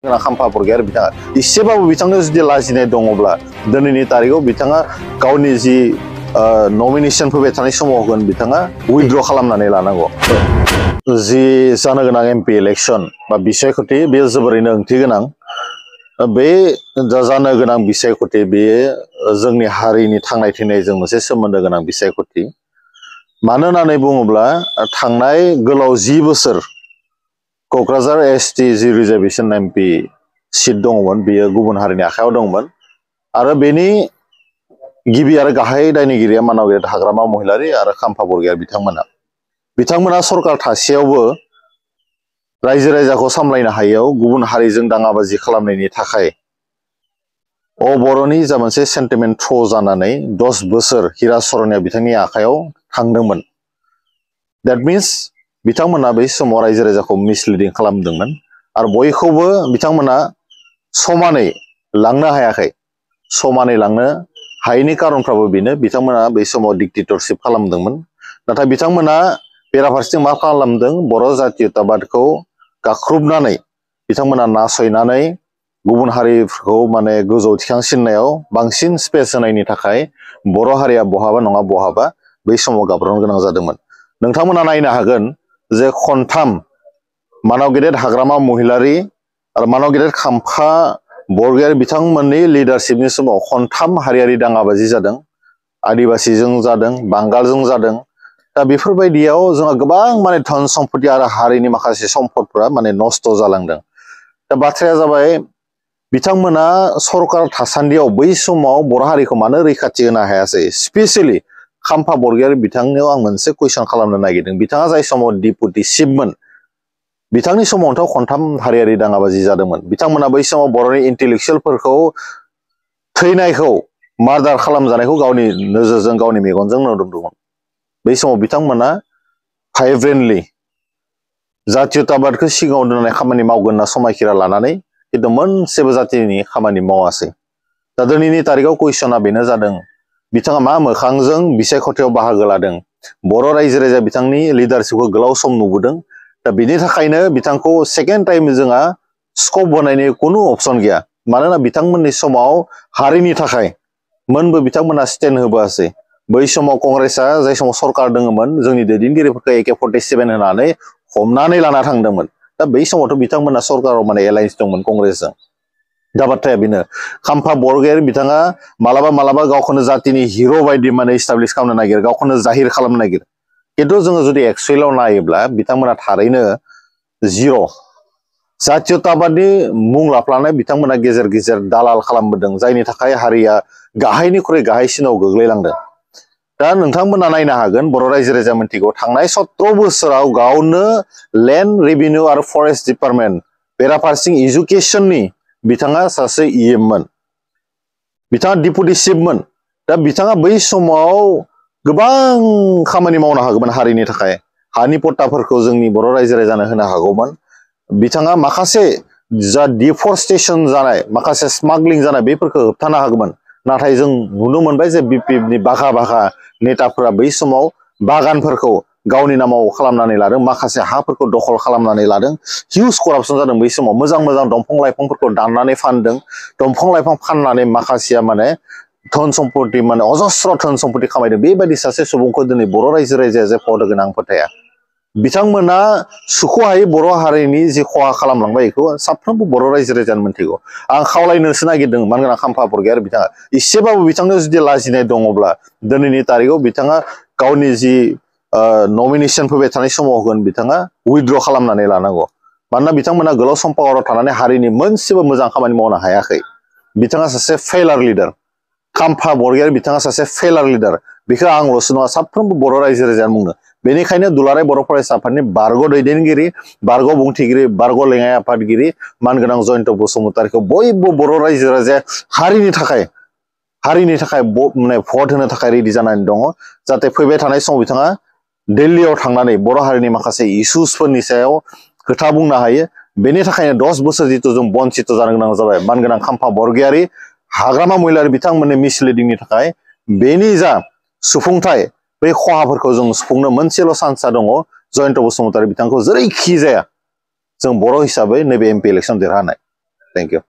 खाम्फा बरगयारि बिथाङा इसेबाबो बिथांनो जुदि लाजिनाय दङब्ला दिनैनि तारिखआव बिथाङा गावनि जि नमिनेशन फैबाय थानाय समाव होगोन बिथाङा उइथड्र खालामनानै लानांगौ। जि जानो गोनां एमपि इलेक्शन बा बिसायख'थि बे जोबोरैनो ओंथि गोनां। बे जानो गोनां बिसायख'थि बेयो जोंनि हारिनि थांनाय थैनायजों मोनसे सोमोन्दो गोनां बिसायख'थि। मानो होननानै बुङोब्ला थांनाय गोलाव 10 बोसोर क'क्राझार एसटि जि रिजार्भेशन एमपि सीट दङमोन बेयो गुबुन हारिनि आखायाव दंमोन आरो बेनि गिबि आरो गाहाय दायनिगिरिया मानाव गेदेर हाग्रामा महिलारि आरो खाम्फा बरगयारि बिथांमोना सरकार थासेयावबो रायजो राजाखौ सामलायनो हायैयाव गुबुन हारिजों दाङाबाजि खालामनायनि थाखाय बर'नि जा मोनसे सेन्टिमेन्ट थ्र' जानानै 10 बोसोर हिराचरनिया बिथांनि आखायाव थांदोंमोन। That means बिथांमोना बै समाव रायजो राजाखौ मिसलिडिं खालामदोंमोन आरो बयखौबो बिथांमोना समानै लांनो हायाखै। समानै लांनो हायैनि खारनफ्राबो बेनो बिथांमोना बै समाव डिक्टेटरशिप खालामदोंमोन। नाथाय बिथांमोना बेराफारसेथिं मा खालामदों बर' जातीयताबादखौ गाख्रुबनानै बिथांमोना नासयनानै गुबुन हारिफोरखौ माने गोजौ थिखांसिननायाव बांसिन स्पेस होनायनि थाखाय बर' हारिया बहाबा नङा बहाबा बै समाव गाब्रनो गोनां जादोंमोन। नोंथांमोना नायनो हागोन जे खनथाम मानाव गेदेर हाग्रामा महिलारि आरो मानाव गेदेर खाम्फा बरगयारि बिथांमोननि लिडारशिपनि समाव खनथाम हारियारि दाङाबाजि जादों। आदिबासिजों जादों, बांगालजों जादों। दा बेफोरबायदियाव जोंहा गोबां माने धन सम्पति आरो हारिनि माखासे सम्पदफोरा माने नस्थ' जालांदों। दा बाथ्राया जाबाय बिथांमोना सरकार थासान्दियाव बै समाव बर' हारिखौ मानो रैखाथि होनो हायासै? स्पेसियेलि खाम्फा बरगयारि बिथांनियाव आं मोनसे कुइसन खालामनो नागिरदों। बिथाङा जाय समाव डिपुटि चिफमोन बिथांनि समावथ' खनथाम हारियारि दाङाबाजि जादोंमोन। बिथांमोना बै समाव बर'नि इन्टेलेक्सुयेलफोरखौ थैनायखौ मार्डार खालामजानायखौ गावनि नोजोरजों गावनि मेगनजों नुदोंमोन। बै समाव बिथांमोना भाइब्रेन्टलि जातीयताबादखौ सिगाङाव दोननानै खामानि मावगोन होनना समायखिरा लानानै खिन्थु मोनसेबो जातिनि खामानि मावासै। दा दिनैनि तारिखआव कुइसना बेनो जादों बिथाङा मा मोखांजों बिसायख'थियाव बाहागो लादों? बर' रायजो राजा बिथांनि लिडारशिपखौ गोलाव सम नुबोदों। दा बेनि थाखायनो बिथांखौ सेकेन्ड टाइम जोंहा स्कप होनायनि खुनु अपसन गैया। मानोना बिथांमोननि समाव हारिनि थाखाय मोनबो बिथांमोना स्टेन्ड होबोआसै। बै समाव कंग्रेसआ जाय समाव सरकार दङमोन जोंनि दैदेनगिरिफोरखौ AK-47 होनानै हमनानै लाना थांदोंमोन। दा बै समावथ' बिथांमोना सरकाराव माने एलायन्स दंमोन कंग्रेसजों। दा बाथ्राया बेनो खाम्फा बरगयारि बिथाङा मालाबा गावखौनो जातिनि हिर' बायदि माने इस्टाब्लिश खालामनो नागिरो, गावखौनो जाहिर खालामनो नागिरो। खिन्थु जोङो जुदि एक्सुवेलाव नायोब्ला बिथांमोना थारैनो जिर'। जातीयताबादनि मुं लाफ्लानाय बिथांमोना गेजेर गेजेर दालाल खालामबोदों जायनि थाखाय हारिया गाहायनिख्रुइ गाहायसिनाव गोग्लैलांदों। दा नोंथांमोना नायनो हागोन बर' रायजो राजा मिन्थिगौ थांनाय 17 बोसोराव गावनो लेन्ड रेभिनिउ आरो फरेस्ट डिपार्टमेन्ट बेराफारसेथिं एजुकेसननि बिथाङा सासे EM-मोन। बिथाङा डिपुटि चिफमोन। दा बिथाङा बै समाव गोबां खामानि मावनो हागौमोन हारिनि थाखाय। हानि पट्टाफोरखौ जोंनि बर' रायजो राजानो होनो हागौमोन। बिथाङा माखासे जा डिफरेस्टेसन जानाय माखासे स्मागलिं जानाय बेफोरखौ होबथानो हागौमोन। नाथाय जों नुनो मोनबाय जे BPFनि बागा नेताफोरा बै समाव बागानफोरखौ गावनि नामाव खालामनानै लादों, माखासे हाफोरखौ दखल खालामनानै लादों। हिउज करापसन जादों बै समाव। मोजां दंफां लाइफांफोरखौ दाननानै फानदों। दंफां लाइफां फाननानै माखासेया माने धन सम्पति माने अजस्र धन सम्पति खामायदों। बेबायदि सासे सुबुंखौ दिनै बर' रायजो राजाया जे भट होगोन आं फोथाया। बिथांमोना सुख'हायै बर' हारिनि जि खहा खालामलांबाय बेखौ साफ्रोमबो बर' रायजो राजानो मिन्थिगौ। आं खावलायनोसो नागिरदों मानोना खाम्फा बरगयारि बिथाङा इसेबाबो बिथांनो जुदि लाजिनाय दङब्ला दिनैनि तारिखआव बिथाङा गावनि जि नमिनेशन फैबाय थानाय समाव होगोन बिथाङा उइथड्र खालामनानै लानांगौ। मानोना बिथांमोना गोलाव सम पावाराव थानानै हारिनि मोनसेबो मोजां खामानि मावनो हायाखै। बिथाङा सासे फेलार लिडार। खाम्फा बरगयारि बिथाङा सासे फेलार लिडार। बेखौ आंल'सो नङा साफ्रोमबो बर' रायजो राजानो बुङो। बेनिखायनो दुलाराय बर' फरायसा आफादनि बारग' दैदेनगिरि, बारग' बुंथिगिरि, बारग' लेङाइ आफादगिरि मानगोनां जयन्त बसुमतारीखौ बयबो बर' रायजो राजाया हारिनि थाखाय माने भट होनो थाखाय रेडि जानानै दङ। जाहाथे फैबाय थानाय समाव बिथाङा दिल्लीयाव थांनानै बर' हारिनि माखासे इसुसफोरनि सायाव खोथा बुंनो हायो। बेनि थाखायनो 10 बोसोर जिथु जों बन्चित जानो गोनां जाबाय मानगोनां खाम्फा बरगयारि, हाग्रामा महिलारि बिथांमोननि मिसलिडिंनि थाखाय बेनि जा सुफुंथाय बै खहाफोरखौ जों सुफुंनो मोनसेल' चान्सआ दङ जयन्त बसुमतारी बिथांखौ जेरैखि जाया जों बर' हिसाबै नैबे MP इलेक्सन देरहानाय। Thank you